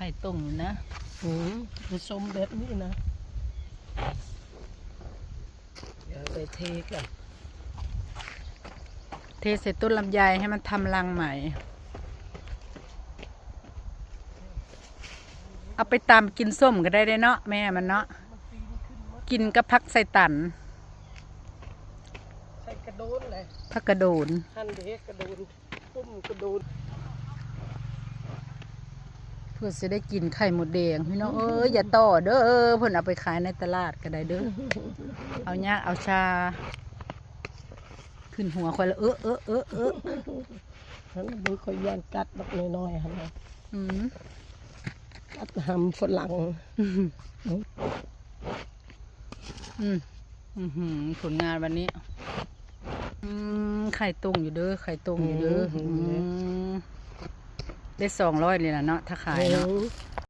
ໄຂ່ຕົງຢູ່ນະ ອືມ ມັນສົ້ມແບບນີ້ນະ. ດຽວໄປເທກ່ອນ ເທໃສ່ຕົ້ນລຳໄຍໃຫ້ມັນທຳລັງໃໝ່. ເອົາໄປຕຳກິນສົ້ມກໍໄດ້ເດ້ເນາະ ແມ່ມັນເນາະ ກິນກັບຜັກໄຊຕັນ ໃສ່ກະໂດນເລີຍ ຜັກກະໂດນ ຫັ້ນເດ້ກະໂດນ ຕົ້ມກະໂດນ. ເພື່ອຊິໄດ້ກິນໄຂ່ມົດແດງ ພີ່ນ້ອງເອີຍ ຢ່າຕໍ່ເດີ ເພິ່ນເອົາໄປຂາຍໃນຕະຫຼາດກໍໄດ້ເດີ ເອົາຍາກເອົາຊາ ຂຶ້ນຫົວຂ້ອຍລະ ເອີ ເອີ ເອີ ເອີ ຫັ້ນ ບໍ່ຄ່ອຍຢ້ານກັດດອກ ນ້ອຍໆຫັ້ນນະ ອືມ ກັດຫຳຝຣັ່ງ ອືມ ອືມ ຜົນງານວັນນີ້ ອືມ ໄຂ່ຕົງຢູ່ເດີ ໄຂ່ຕົງຢູ່ເດີ ອືມ ອືມ ໄດ້ສອງຮ້ອຍນີ້ລະເນາະ ຖ້າຂາຍເນາະ ໂອ້